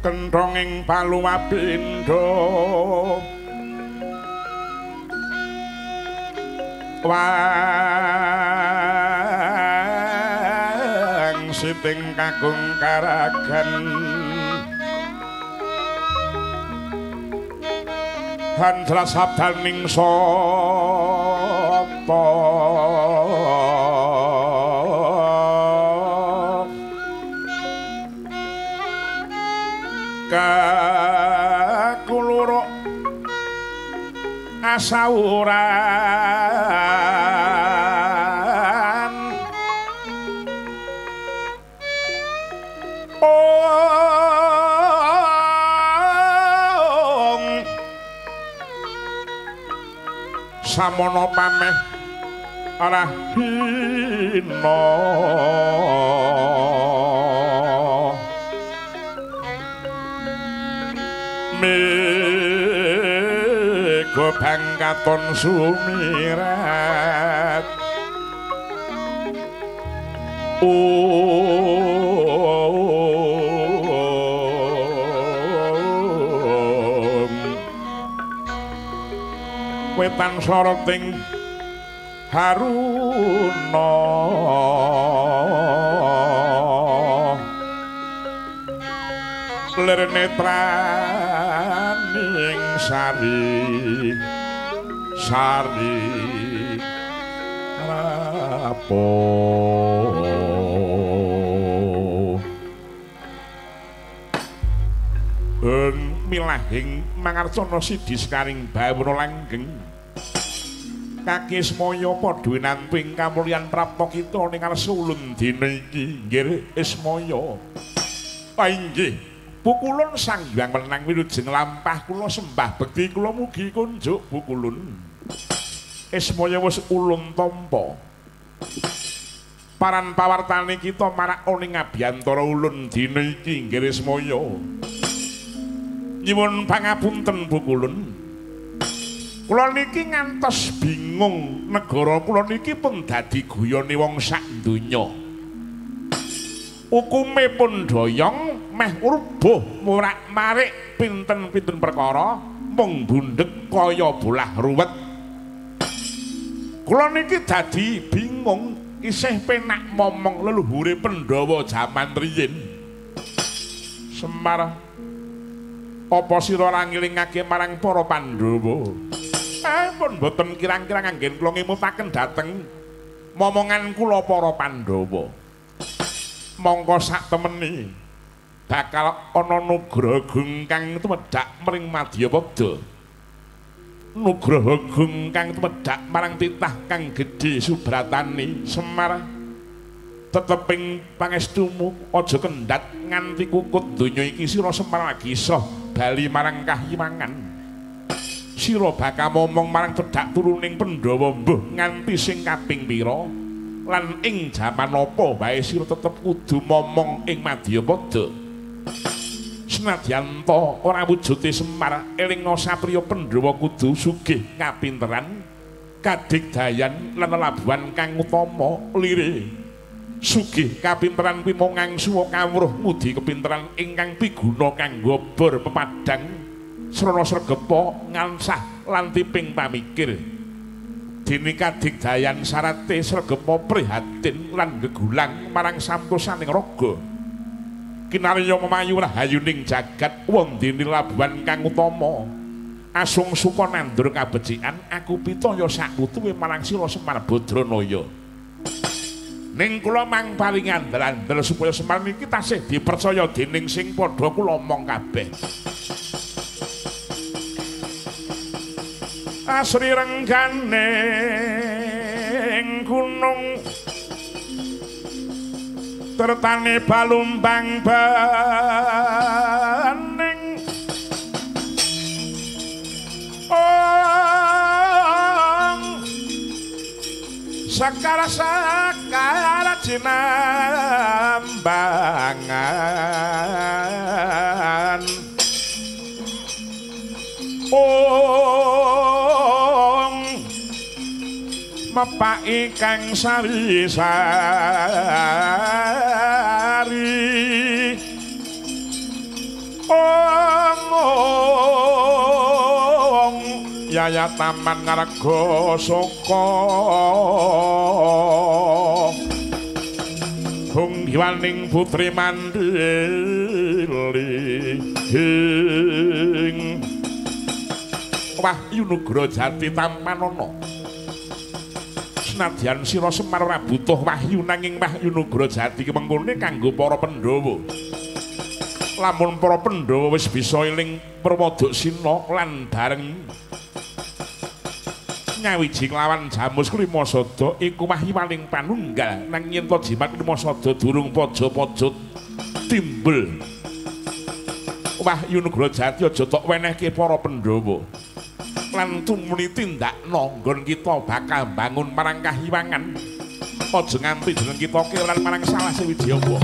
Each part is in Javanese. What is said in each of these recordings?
Kenthonging paluwabindha wang siting kakung karagan handra sabdaning sapa kakuluruk asawuran ong samono pameh arahina mega bangkaton sumirat om wetan soroting haruna lir netraning sari sari rapo milahing mangarcana sidi sekaring bawana langgeng kaki Ismaya padha winantu ing kamulyan prapta kita ning ngarsa ulun dina iki nggih Ismaya. Inggih Pukulun Sang Hyang Wenang wilujeng lampah kula sembah bekti kula mugi kunjuk Pukulun. Ismaya wis ulun tampa. Paran pawartane kita marak ning abiyantara ulun dina iki nggih Ismaya. Nyuwun pangapunten Pukulun. Kula niki ngantos bingung negara kula niki pun dadi guyone wong sak donya. Ukume pun doyong meh rubuh morak-marik pinten-pinten perkara mung bundhek kaya bolah ruwet. Kula niki dadi bingung isih penak momong leluhure Pandhawa jaman riyin. Semar apa sira ora ngilingake marang para Pandhawa? Pun boten kirang-kirang anggen kula ngemutaken dhateng momongan kula para Pandhawa. Mongko sak temeni bakal ana nugraha kang tumedhak mring Madyapada. Nugraha kang tumedhak marang titah kang gedhe subratani. Semar teteping pangestumu aja kendhat nganti kukut donya iki sira Semar lagi iso bali marang kahyimangan. Sira bakal momong marang cedhak turuning Pandhawa mbuh nganti sing kaping pira lan ing jaman apa wae sira tetep kudu momong ing Madyapada. Senadyan ta ora wujude Semar elinga satriya Pandhawa kudu sugih kapinteran, Kadigdayan lan lelabuhan kang utama lire. Sugih kapinteran kuwi mung ngangsuwa kawruh ngudi kepinteran ingkang piguna kanggo bor pepadang srana sregepa ngansah lan tiping pamikir. Dene kadigdayan sarate sregepa prihatin lan gegulang marang samtosaning raga. Kinarya memayu rahayuning jagat wondene labuhan kang utama. Asung suka nandur kabecikan aku pitaya sakutuwe marang sira Semar Badranaya. Ning kula mang paring andel-andel supaya Semar niki tasih dipercaya dening sing padha kula omong kabeh. Asri rengganing gunung tertane balumbang bening ong sakara sakara jinambangan ong mepaki kang sari-sari ong ong yaya taman ngarga saka hung hiwaning putri mandili hing Wahyu Nugroho Jati tampanana. Senadyan sira Semar ora butuh wahyu nanging Wahyu Nugroho Jati ki mengkone kanggo para Pandhawa. Lamun para Pandhawa wis bisa eling Pramoduksina lan bareng nyawiji nglawan Jamus Klimasada iku wahyu paling panunggal nang yen to jimat Klimasada durung paja-paja timbul. Wahyu Nugroho Jati aja tok wenehke para Pandhawa. Lan tumuni tindakna nggon kita bakal bangun marang kahiwangan. Aja nganti jeneng kita kelan marang salah sewiji apa.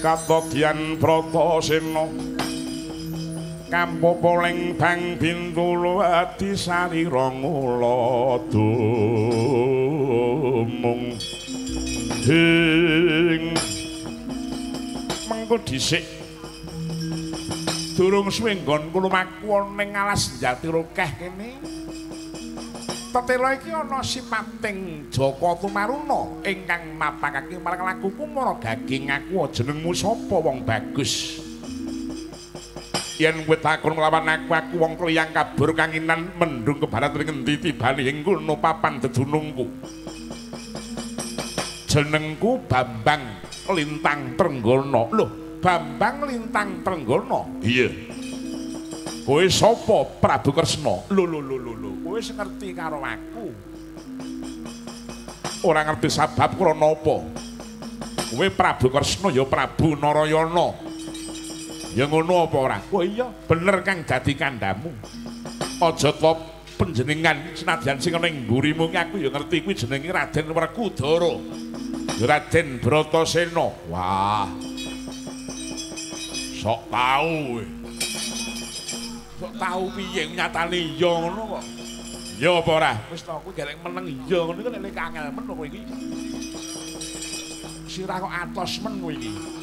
Katodyan Bratasena kampopoling bang bintulu adi sarira ngula dumung hing mengko dhisik durung suwe nggonku lumaku ning alas Jatirokeh kene. Tetela iki ana sipating Jaka Tumaruna ingkang mapakake marang laku kumara gaging aku jenengmu sapa wong bagus. Yen kowe takon nglawan aku, aku wong kliyang kabur kanginan mendung ke barat ring endi tibane ing kono papan dedunungku. Jenengku Bambang Lintang Trenggono. Loh, Bambang Lintang Trenggono? Iya. Kowe sapa Prabu Kresna? Lho lho lho lho, kowe wis ngerti karo aku. Ora ngerti sabab krana apa? Kowe Prabu Kresna ya Prabu Narayana. Ya ngono apa ora? Oh iya, bener kang dadi kandhamu. Aja to panjenengan senadyan sing ana ing mburimu ki aku ya ngerti kuwi jenenge Raden Werkudara. Ya Raden Bratasena. Wah. Sok tau kowe. Sok tau piye nyatane iya ngono kok. Ya apa ora? Wis to kowe garek meneng iya ngono iku nek angel men kowe iki. Sirah kok atos men kowe iki.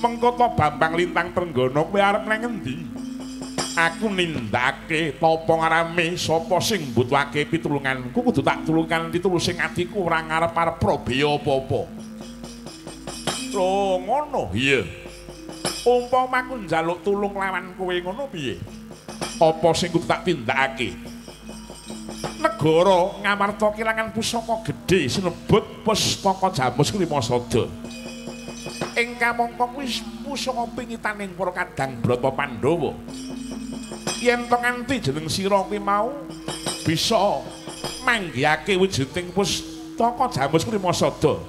Mengko to Bambang Lintang Trenggono kowe arep nang endi? Aku nindakake tapa ngarame sapa sing mbutuhake pitulunganku kudu tak tulungan pitulung sing atiku ora ngarep-arep probeya apa-apa. Lho ngono? Iya. Umpama aku njaluk tulung lawan kowe ngono piye? Apa sing kudu tak tindakake? Negara Ngamarta kelangan pusaka gedhe sinebut Pustaka Jamus Lima Sada. Ing kamangka kuwi pusaka pingitaning para kadang Brata Pandhawa. Yen to nganti jeneng sira kuwi mau bisa manggihake wujuding pustaka Jamus Lima Sada.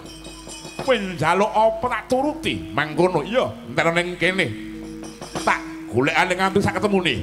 Kowe njaluk apa tak turuti mangkono. Iya, entar ning kene. Tak golekane nganti sak ketemune.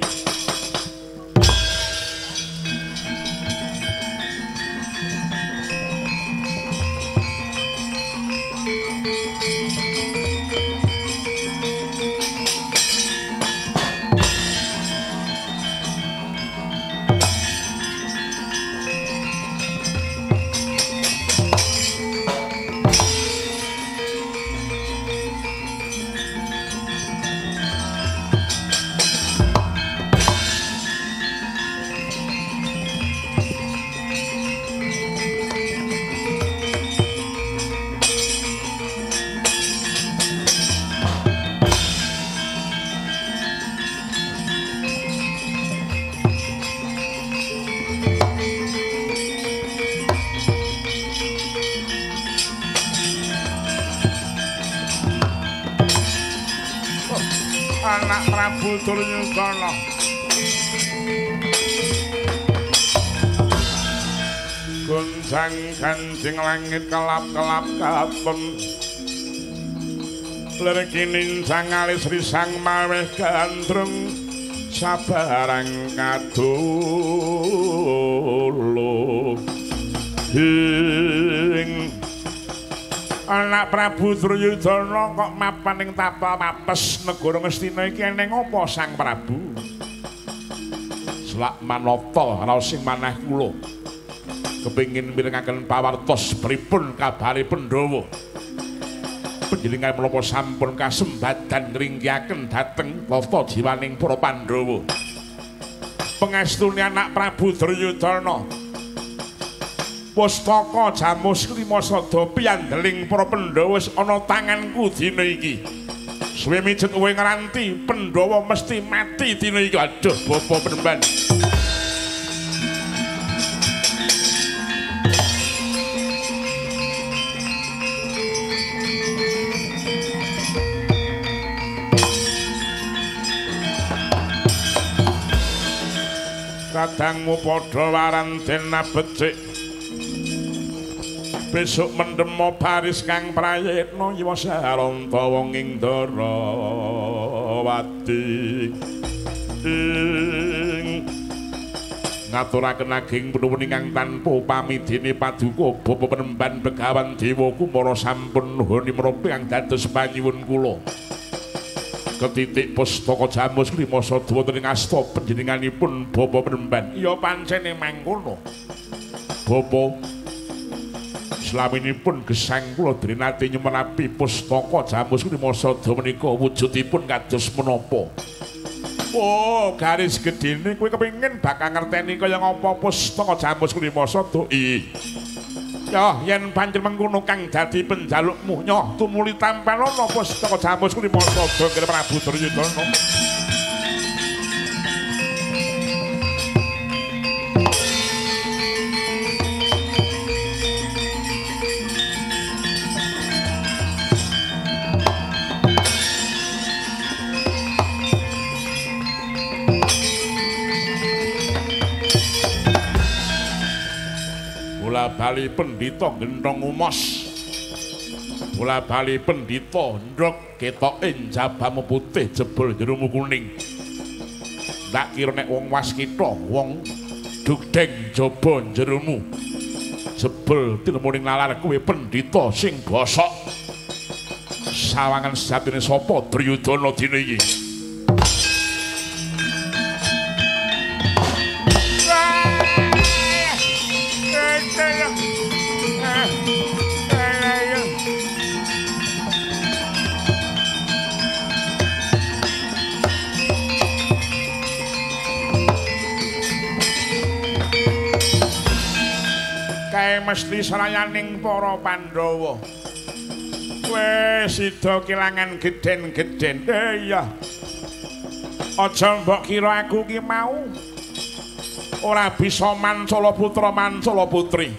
Anak Prabu Duryudana. Gonjang ganjing langit kelap-kelap katon. Lir kinincang alis risang maweh gandrung sabarang kadolo. Hing Anak Prabu Duryudana kok mapan ing tapa mapes negara Ngastina iki eneng apa Sang Prabu? Selak manata raos sing manah kula. Kepingin mirengaken pawartos pripun kabare Pandhawa. Panjenengan menapa sampun kasembadan ngringkiaken dhateng tata jiwaning para Pandhawa. Pengestune anak Prabu Duryudana. Pustaka Jamus Lima Sada piyandeling para Pandhawa wis ana tanganku dina iki. Suwe mijet kowe ngranti Pandhawa mesti mati dina iki. Aduh, Bapak Penemban. Kadangmu padha waran den becik. Besok mendemo baris kang prayitna yiwa saranta wong ing Darawati. Ngaturaken ageng penuwun ingkang tanpa pamidene paduka Bapak Penemban Begawan Dewa Kumara sampun nuhuni menapa kang dados panyuwun kula. Ketitik pustaka Jamus Lima Sada wonten ing asta panjenenganipun Bapak Penemban. Ya pancene mangkono. Bapak slaminipun gesang kula dene nate nyumenapi pustaka Jamus Lima Sada menika wujudipun kados menapa. Oh, garis gedene kowe kepengin bakal ngerteni kaya ngapa pustaka Jamus Klima Sada. Yoh, yen pancen mengkono kang dadi penjalukmu, nyoh tumuli tampanono pustaka Jamus Klima Sada kira Prabu Duryudana. Bola bali pendhita genthong umos. Bola bali pendhita ndhok ketoke njabamu putih jebul jerumu kuning. Ndak kira nek wong waskita wong dugdeng jaba jerumu. Jebul tinemuning lalar kuwe pendhita sing bosok. Sawangan sejatine sapa Duryudana dina iki? Kae mesti serayaning para Pandhawa. Wis sida kelangan gedhen-gedhen. Iya. Aja mbok kira aku ki mau ora bisa mancala putra mancala putri.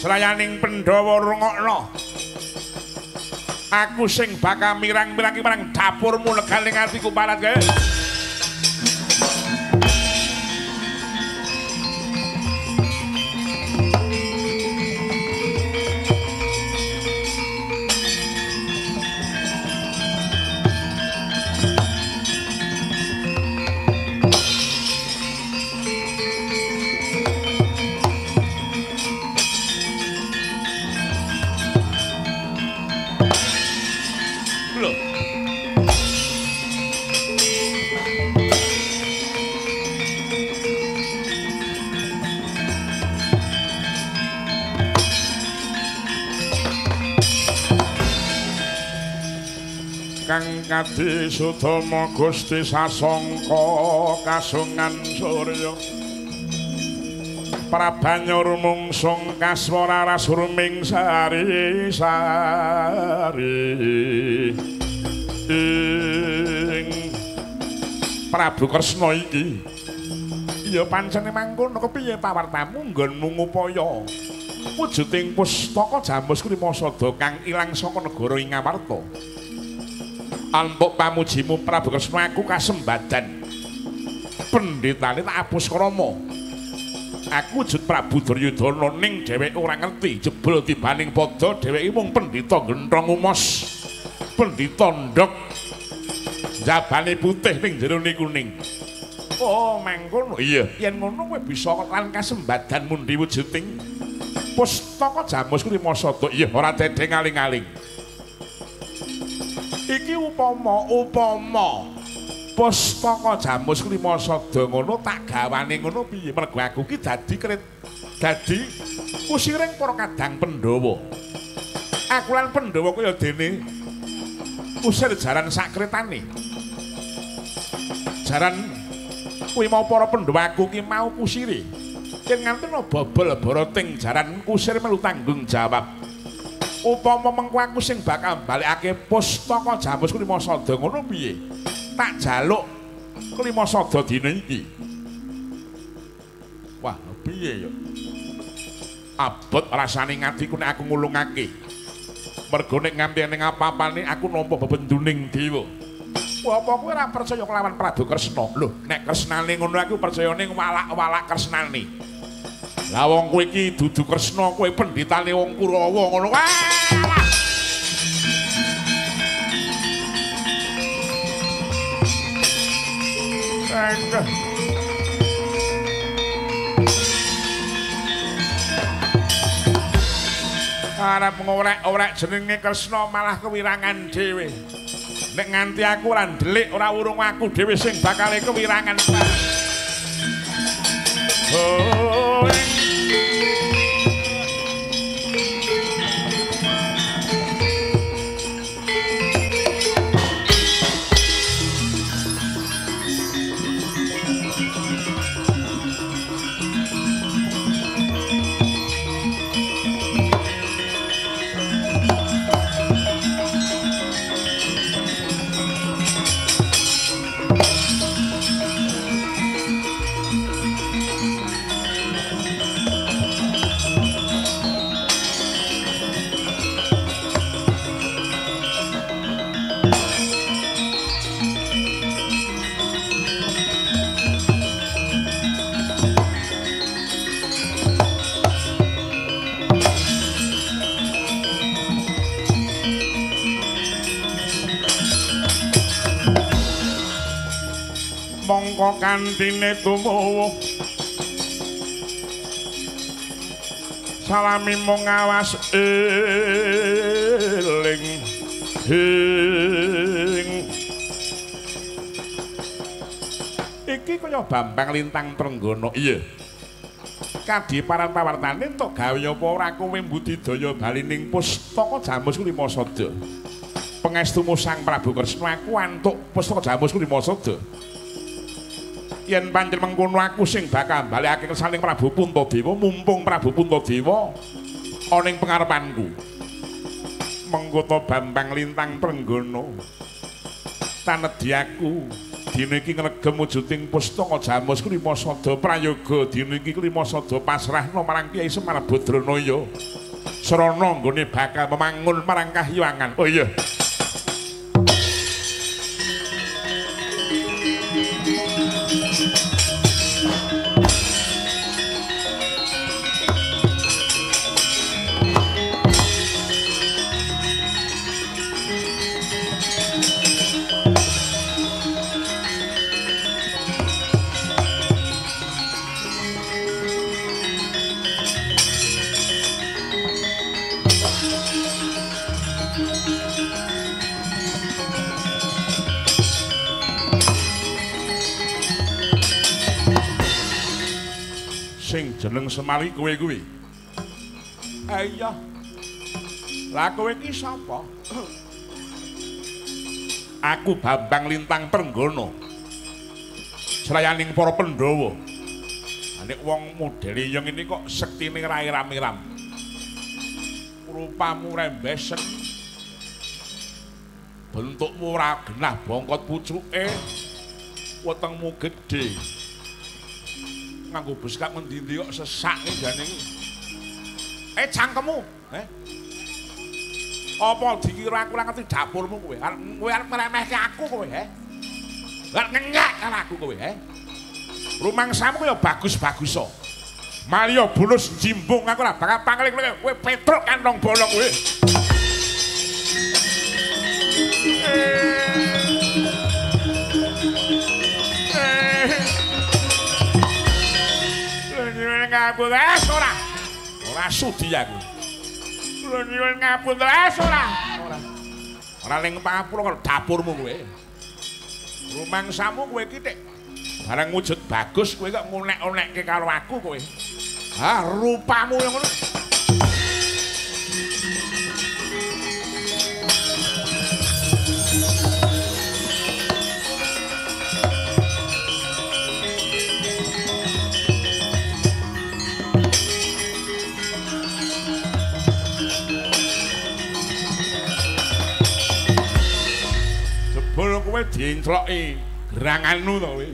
Serayaning Pandhawa rungokno. Aku sing bakal mirang-mirangi marang dapurmu legaling atiku parat kae. Kang Kadi Sudama Gusti Sasongko kasungan surya Prabanya rumungsung kaswara rasurming sari sari ing Prabu Kresna iki ya pancene mangkono kepiye pawartamu nggonmu ngupaya wujuding pustaka Jamus Klima Sada kang ilang saka negara Ingawarta. Antuk pamujimu Prabu Kresna aku kasembadan. Pendhetane tak apus krama. Aku wujud Prabu Duryudana ning dheweke ora ngerti jebul tibaning padha dheweke mung pendhita genthong umos. Pendhita ndhok njabane putih ning jerone kuning. Oh, mangkono. Iya, yen ngono kowe bisa lan kasembadan mundi wujuding pustaka Jamus Klima Sada. Iya, ora dedeng aling-aling. Iki upama pustaka Jamus Klima Sada ngono tak gawane ngono piye? Mergo aku ki dadi dadi kusiring para kadang Pandhawa. Aku lan Pandhawa kaya dene kusir jaran sakretane. Jaran kuwi mau para Pandhawa aku ki mau kusire. Yen nganti bobol boroting jaran kusir melu tanggung jawab. Upama mengko aku sing bakal balekake pustaka Jamus Klima Sada ngono piye? Tak jaluk Klima Sada dina iki. Wah, piye ya? Abot rasane ngatiku nek aku ngulungake. Mergo nek nganti ning apa-apane aku nampa bebenduning dewa. Wah, apa kowe ora percaya kelawan Prabu Kresna? Lho, nek kresnane ngono aku percayane walak-walak kresnane. Lah wong kowe iki dudu Kresna, kowe pendhitane wong Kurawa ngono. Wah! Aduh. Arep ngorek-orek jenenge Kresna malah kewirangan dhewe. Nek nganti aku ora ndelik ora urung aku dhewe sing bakal kewirangan. Oh. Mongko kantine tumowo salami mung awas eling ing. Iki kaya Bambang Lintang Trenggono. Iya. Kadhi paran pawartane entuk gawe apa ora kowe mbudidaya bali ning pustaka Jamus Lima Sada. Pangestumu Sang Prabu Kresna aku antuk pustaka Jamus Lima Sada. Yen pancen mengkono aku sing bakal balekake kersaning Prabu Puntadewa, mumpung Prabu Puntadewa ana ing pengarepanku. Mengko to Bambang Lintang Trenggono tanedhi aku dina iki ngregem wujuding pustaka Jamus Lima Sada prayoga dina iki Lima Sada pasrahna marang Kyai Semar Badranaya srana nggone bakal memangun marang kahyangan. Oh iya. Sing jeneng Semar iki kowe kuwi. Iya. Lah kowe iki sapa? Aku Bambang Lintang Trenggono. Srayaning para Pandhawa. Nek wong modele yang ini kok sektine ra iram-iram. Rupamu rembesen. Bentukmu ora genah bongkot pucuke. Wetengmu gedhe. Nganggo beskap ngendi-endi kok sesak iki jane iki. Cangkemmu, Apa dikira aku ora ngerti dapurmu kowe? Kowe arep ngremehke aku kowe, he? Arep ngenyek karo aku kowe, he? Rumangsamu ya bagus-bagus o. Malya bulus jimbung aku ora bakal pangling kowe, kowe Petruk kantong bolong kowe. Ngapunten ora. Ora sudi aku. Kula nyuwun ngapunten ora. Ora. Ora ning pangapura karo dapurmu kowe. Rumangsamu kowe iki tik barang wujud bagus kowe kok ngunek-unekke karo aku kowe. Ah, rupamu yang ngono. Jebul kowe diencloki geranganmu to kowe.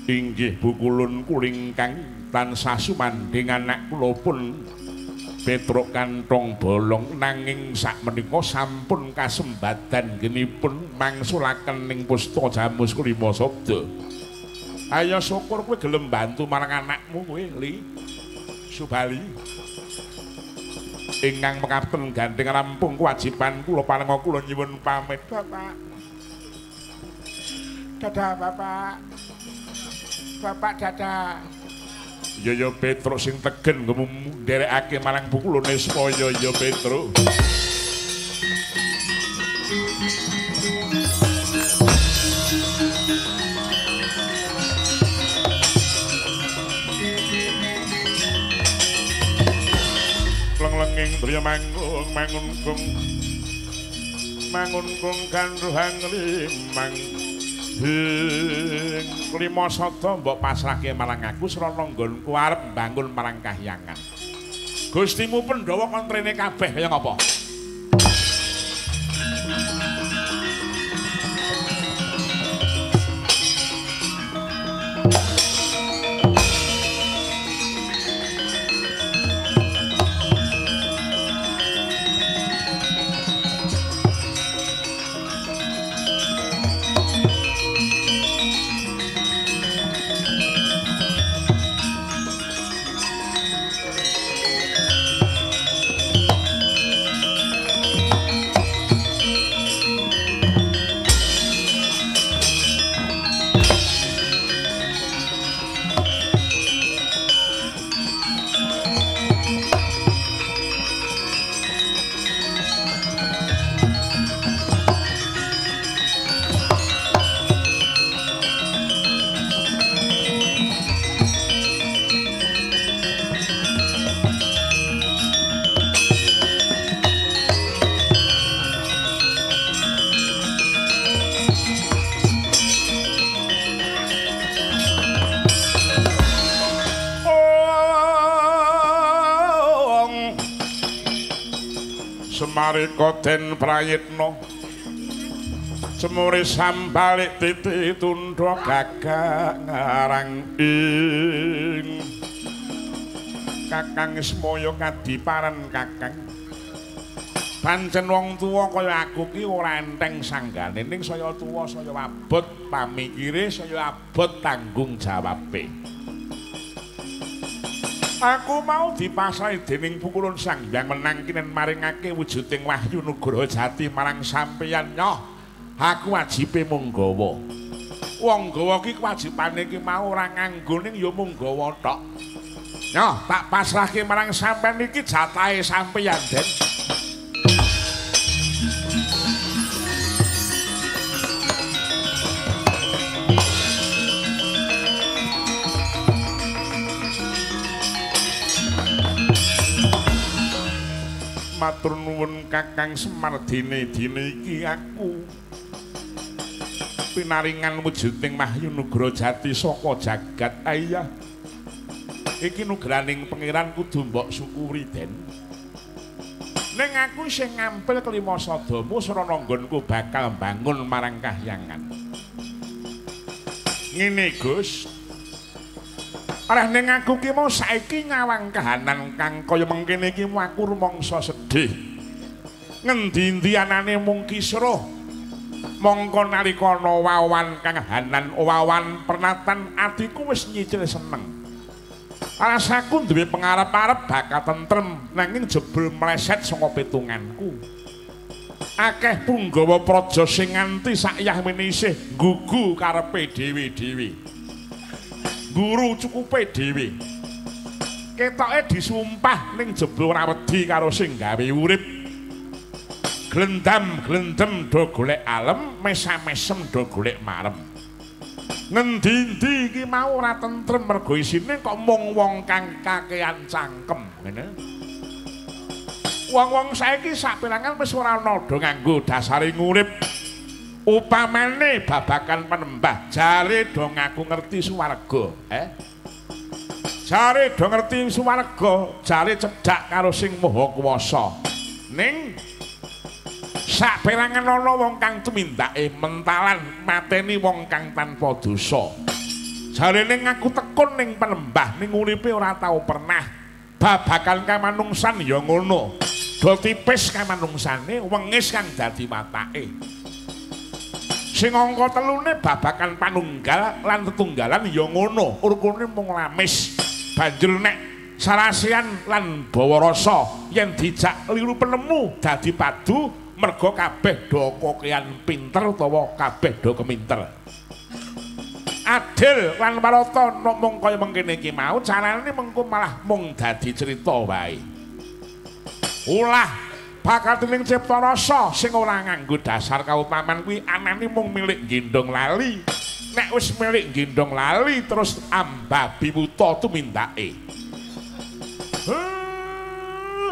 Inggih bukulun kulingkang tansah sumandhing anak kula pun Petruk kantong bolong nanging sakmenika sampun kasembadan genipun mangsulaken ning pustaka Jamus Lima Sabda. Ayo syukur kowe gelem bantu marang anakmu kowe, Li. Subali. Ingkang mekaten gandeng rampung kewajiban kula parenga kula nyuwun pamit, Bapak. Dadah, Bapak. Bapak dadah. Ya ya Petruk sing tegen nderekake marang bukulune supaya ya Petruk. Leng-lenging driya manggung mangunkung mangunkung gandruhang limang. Hing lima sada mbok pasrahke marang aku srana nggonku arep mbangun marang kahyangan. Gustimu Pandhawa kon trene kabeh kaya ngapa? Sumarika den prayitna cemure sambalik titi tundha gagak ngarang ing Kakang Ismaya kadiparan Kakang. Pancen wong tuwa kaya aku ki ora enteng sanggane, ning saya tuwa saya abot pamikire, saya abot tanggung jawabe. Aku mau dipasrahi dening pukulun Sang Hyang Wenang kinen maringake wujuding wahyu nugraha jati marang sampeyan nyoh. Aku wajibe mung gawa. Wong gawa ki kewajibane ki mau ora nganggo ning ya mung gawa tok. Nyoh, tak pasrahke marang sampeyan iki jatahe sampeyan, Den. Matur nuwun Kakang Semar, dene-dene iki aku pinaringan wujuding wahyu nugraha jati saka jagat. Ayah, iki nugraning pangeran kudu mbok syukuri, Den. Ning aku sing ngampil kelima sadamu srana nggonku bakal mbangun marang kahyangan. Ngene, Gus. Arah ning aku ki mau saiki nyawang kahanan kang kaya mengkene iki aku rumangsa sedih. Ngendi-endi anane mung kisruh. Mongko nalika ana wawan kahanan wawan pernatan atiku wis nyicil seneng. Rasaku duwe pengarep-arep bakal tentrem nanging jebul meleset saka pitunganku. Akeh punggawa praja sing nganti sakyah menisih nggugu karepe dhewe-dhewe. Guru cukupe dhewe. Ketoke disumpah ning jebul ora wedi karo sing gawe urip. Glendam-glendem do golek alem, mesam-mesem do golek marem. Ngendi-endi iki mau ora tentrem mergo isine kok mung wong kang kakean cangkem ngene. Wong-wong saiki saperangan wis ora ana do nganggo dasare ngurip. Upamane babakan panembah jare do ngaku ngerti swarga, Jare do ngerti swarga, jare cedhak karo sing maha kuwasa. Ning saperangan ana wong kang tumindake mentalan mateni wong kang tanpa dosa. Jarene ngaku tekun ning panembah ning uripe ora tau pernah. Babakan kamanungsan ya ngono. Do tipis kamanungsane, wengis kang dadi watake. Sing angka telune babakan panunggal lan tetunggalan ya ngono, urkune mung lamis. Banjur nek sarasean lan bawa rasa yen dijak liru penemu dadi padu merga kabeh do kokean pinter utawa kabeh do keminter. Adil lan warata mung kaya mengkene iki mau carane mengko malah mung dadi cerita wae. Ulah bakal dening cipta rasa sing ora nganggo dasar kautaman kuwi anane mung milik gendong lali. Nek wis milik gendong lali terus ambabi wuta tumindake.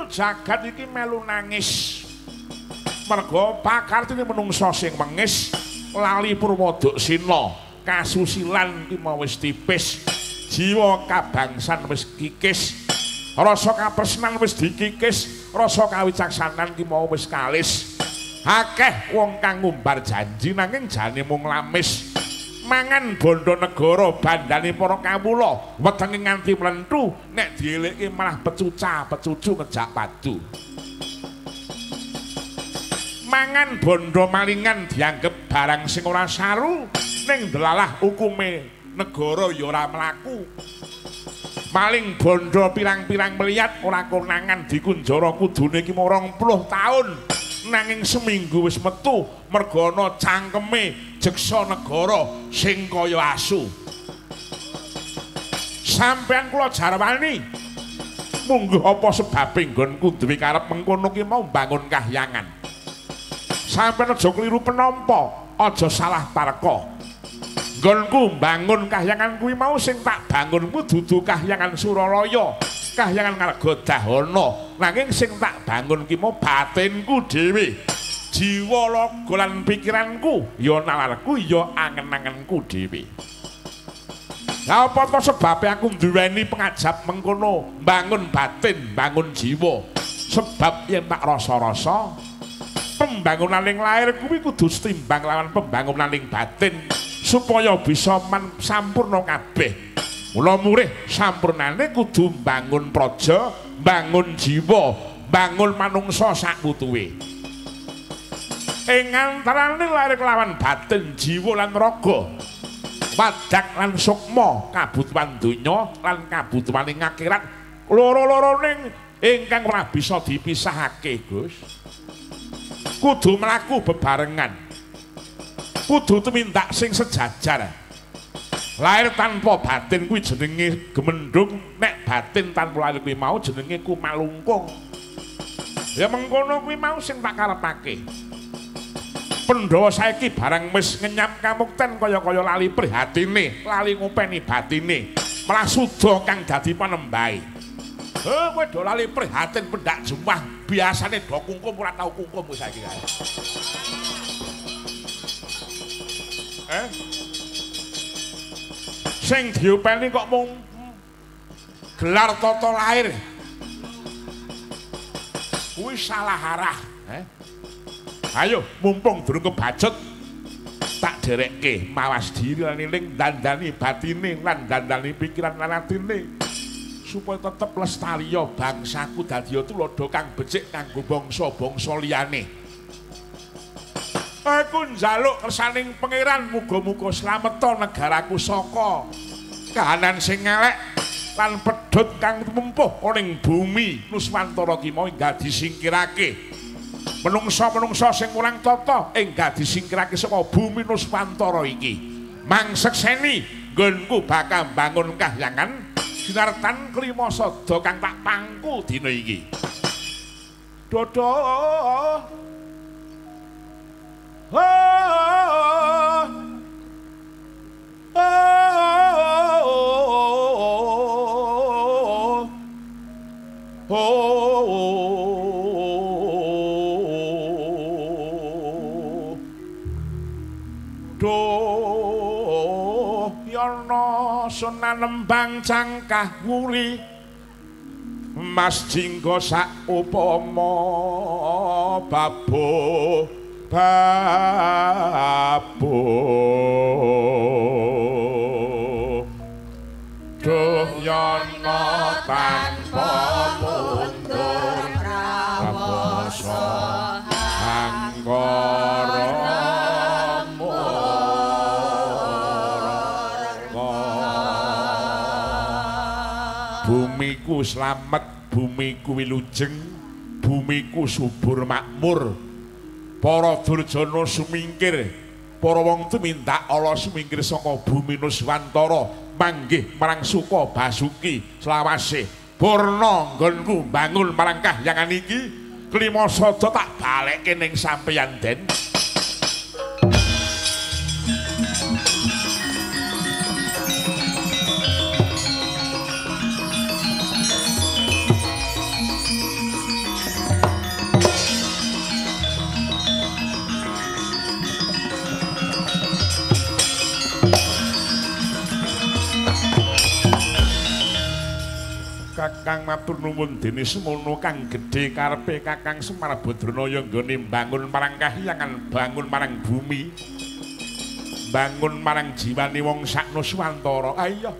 Jagat iki melu nangis. Mergo pakartine menungsa sing wengis lali purwoduksina, kasusilan ki mau wis tipis, jiwa kabangsan wis kikis, rasa kapresnan wis dikikis, rasa kawicaksanan ki mau wis kalis. Akeh wong kang ngumbar janji nanging jane mung lamis. Mangan bondo negara bandane para kawula wetenge nganti mlentu nek dielekke malah pecuca pecucu ngejak padu. Mangan bondo malingan dianggep barang sing ora saru ning delalah hukume negara ya ora mlaku. Maling bondo pirang-pirang melihat ora konangan dikunjara kudune iki 20 taun nanging seminggu wis metu mergo ana cangkeme jeksa negara sing kaya asu. Sampeyan kula jarwani mungguh apa sebabe nggonku duwe karep mengkono ki mau mbangun kahyangan. Sampeyan aja kliru penampa, aja salah tarka. Nggonku mbangun kahyangan kuwi mau sing tak bangun ku dudu kahyangan Suralaya, kahyangan Ngargodahana, nanging sing tak bangun ki mau batinku dhewe. Jiwa raga lan pikiranku, ya nalarku, ya angen-angenku dhewe. Lah apa to sebabe aku nduweni pengajap mengkono, mbangun batin, mbangun jiwa Sebab yen tak rasa-rasa pembangunan ing lahir kuwi kudu setimbang lawan pembangunan ing batin supaya bisa sampurna kabeh. Mula murih sampurnane kudu mbangun praja, mbangun jiwa, mbangun manungsa sakutuwe. Ing antarane lahir kelawan batin, jiwa lan raga, wadak lan sukma, kabutuhan donya lan kabutuhan ing akhirat, loro-lorone ingkang ora bisa dipisahake, Gus. Kudu mlaku bebarengan. Kudu tumindak sing sejajar. Lahir tanpa batin kuwi jenenge gemendhung, nek batin tanpa lahir kuwi mau jenenge kumalungkung. Ya mengkono kuwi mau sing tak karepake. Pandhawa saiki barang wis ngenyam kamukten kaya-kaya lali prihatine, lali ngopeni batine, malah suda kang dadi panembahe. Kowe do lali prihatin pendak jumah, biasane do kungkum ora tau kungkum kowe saiki kae. Sing diopeni kok mung gelar tata lahir. Kuwi salah arah, Ayo mumpung durung kebacut tak derekke mawas diri lan eling dandani batine lan dandani pikiran lan atine supaya tetep lestariya bangsaku dadi tuladha kang becik kanggo bangsa-bangsa liyane. Aku njaluk kersaning pangeran muga-muga slameta negaraku saka kahanan sing elek lan pedhot kang tumempuh ning bumi Nuswantara ki mau enggal disingkirake. Menungsa-menungsa sing kurang tata enggal disingkirake saka bumi Nuswantara iki. Mangsekseni nggonku bakal bangun kahyangan sinartan klima sada kang tak pangku dina iki. Dodo. Oh. Oh. Oh. Duh yana sunan nembang cangkah wuri Mas jingga sak upama babu babu. Duh yana tanpa mundur prawasa angkara bumiku slamet, bumiku wilujeng, bumiku subur makmur. Para durjana sumingkir, para wong tumindak ala sumingkir saka bumi Nuswantara manggih marang Suka Basuki selawase. Purna nggonku bangun marang kahyangan iki, klima sada tak balekke ning sampeyan Den. Kakang matur nuwun dene semono kang gedhe karepe Kakang Semar Badranaya nggone mbangun marang kahyangan, bangun marang bumi, bangun marang jiwane wong sak Nuswantara. Ayo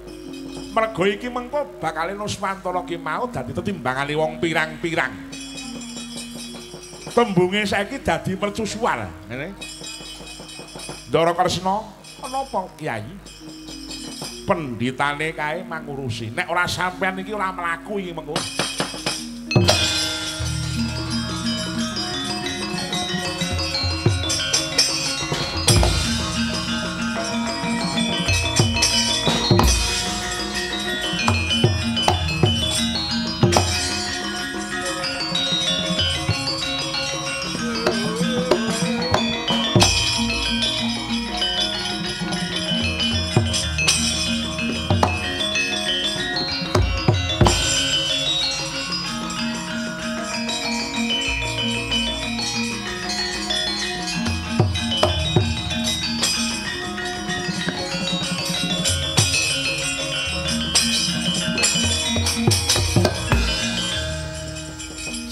merga iki mengko bakale Nuswantara ki mau dadi tetimbangane wong pirang-pirang. Tembunge saiki dadi mercusuar ngene. Ndara Kresna, ana apa Kyai? Penditane kae mangurusi. Nek ora sampean iki ora mlaku iki mengko.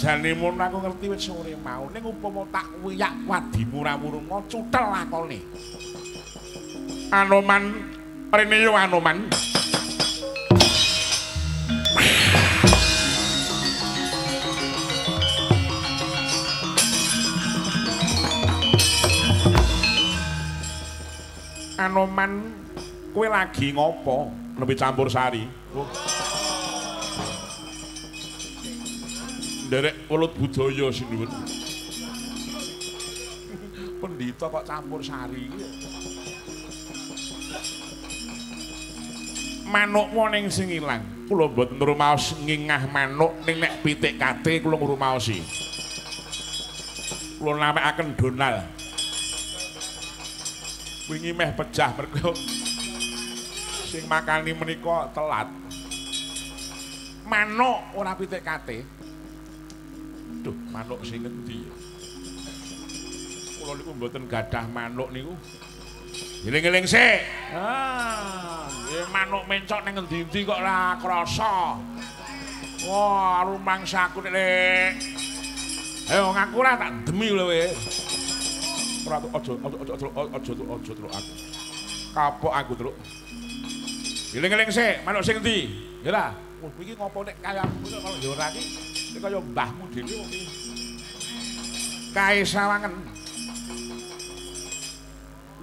Jane mun aku ngerti wis sore mau ning upama tak wiyak wadimu ra wurunga cutel lakone. Anoman rene yo Anoman. Anoman kowe lagi ngopo? Nembe campur sari. Oh. Nderek welut budaya sinuwun. Pendhita kok campur sari iki. Manukmu ning sing ilang. Kula mboten rumaos ngingah manuk ning nek pitik kate kula ngrumaosi. Kula namekaken Donal. Wingi meh pecah mergo sing makani menika telat. Manuk ora pitik kate. Duh, manuk sing ngendi ya? Kula niku mboten gadah manuk niku. Eling-eling sik. Ah, nggih manuk mencok ning ngendi-endi kok ora krasa. Wah, rumangsaku nek. Ayo ngaku ora tak demi lho kowe. Ora aja aja aja aja truk aku. Kapok aku truk. Eling-eling sik, manuk sing endi? Ya ra. Wah, iki ngopo nek kaya aku kok ya ora iki. Nek kaya mbahmu dhewe wong iki. Kae sawangen.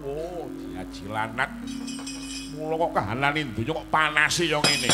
Oh, diajilanat. Mula kok kahanane donya kok panase ya ngene.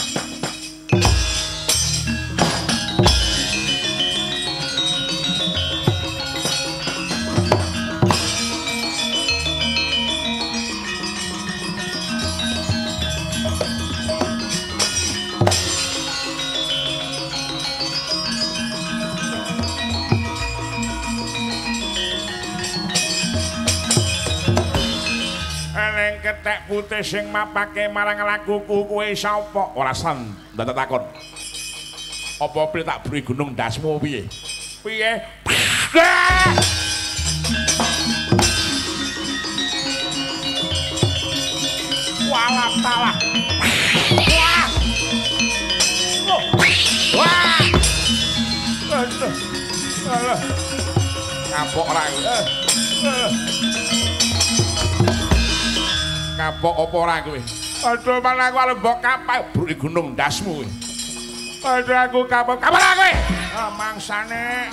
Ketek putih sing mapake marang lakuku kowe sapa? Ora san ndak takon. Apa pri tak beri gunung ndasmu piye? Piye? Walah talah. Wah. Wah. Aduh. Alah. Kapok ora. Kapok apa ora kowe? Aduh malah aku arep mbok kapak bruki gunung ndasmu kowe. Aduh aku kapok. Kapok ora kowe? Ah mangsane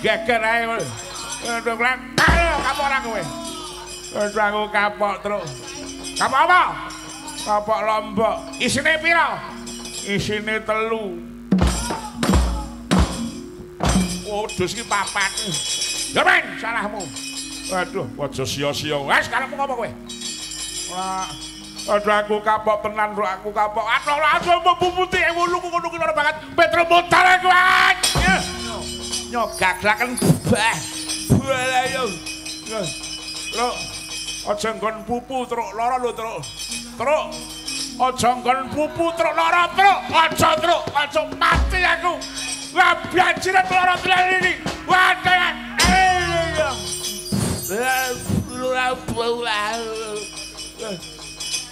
geger ae kowe. Aduh kapok ora kowe. Aduh aku kapok truk. Kapok apa? Kapok lombok. Isine pira? Isine 3. Oh, dus iki 4. Ya men, salahmu. Aduh, aja sia-sia. Wes karepmu ngopo kowe? Ora. Aduh aku kapok tenan, bro, aku kapok. Aduh, langsung mbubuti wuluku ngono ki ora banget. Petro mutar aku. Nyo gaglaken bah. Buah yo. Truk. Aja nggon pupu truk lara lho truk. Truk. Aja nggon pupu truk lara truk. Aja truk, aja mati aku. Wah, biajiran lara tenan iki. Wah,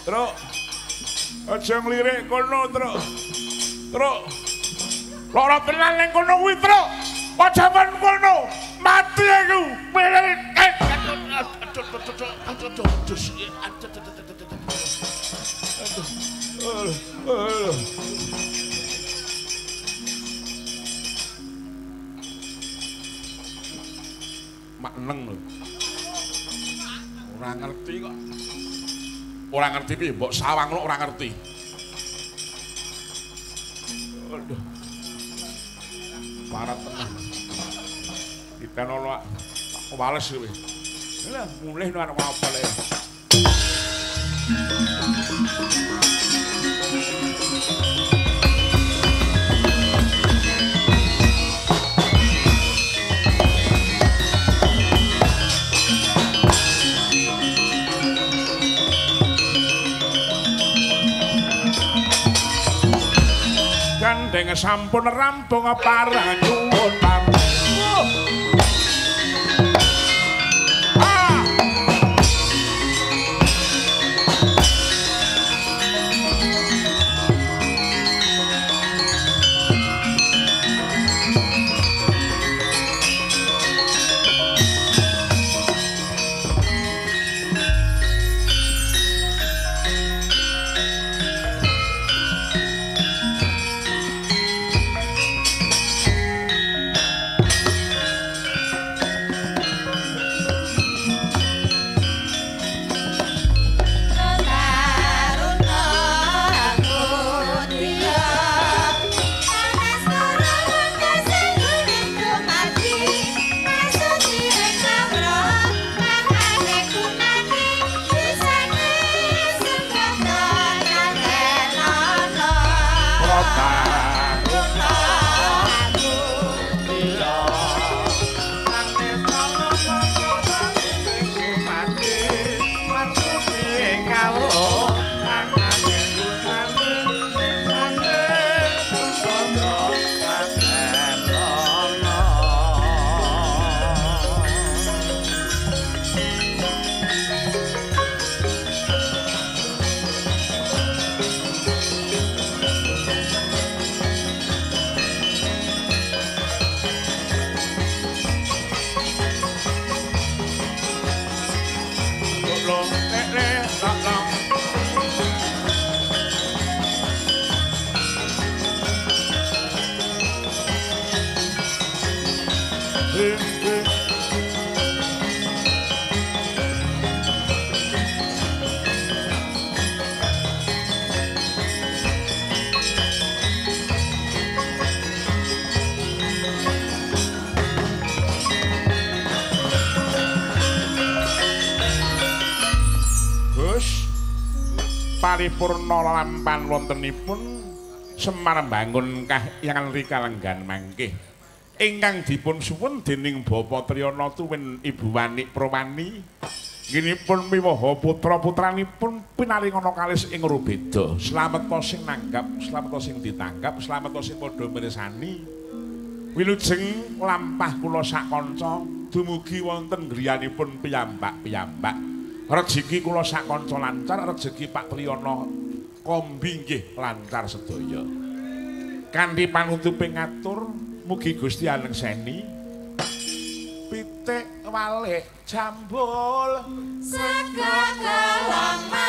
Truk. Aja nglirik kono, Truk. Truk. Lara tenan ning kono kuwi, Truk. Aja men kono. Mati aku. Makneng lho. Ora ngerti kok. Ora ngerti piye mbok sawang lho ora ngerti. Aduh. Parah tenan. Ditenono tak wales kowe. Lah mulih nang apa le. Gandeng sampun rampung parang nyuwun pamit. Paripurna lampahan wontenipun Semar mbangun kahyangan rikalenggan mangkih ingkang dipun suwun dening Bapak Triyana tuwin Ibu Wanik Prawani nginipun miwaha putra-putranipun pinaringana kalis ing rubeda. Slameta sing nanggap, slameta sing ditanggap, slameta sing padha mirsani. Wilujeng lampah kula sakanca dumugi wonten griyanipun piyambak-piyambak. Rejeki kula sakanca lancar, rejeki Pak Triyana kombi nggih lancar sedaya. Kanthi panutuping ngatur mugi Gusti anengseni pitik walik jambul sega kelang.